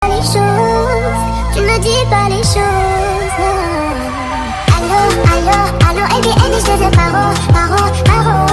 les choses, tu me dis pas les choses. Allô, allô, allô, LBN, je deviens paro, paro, paro.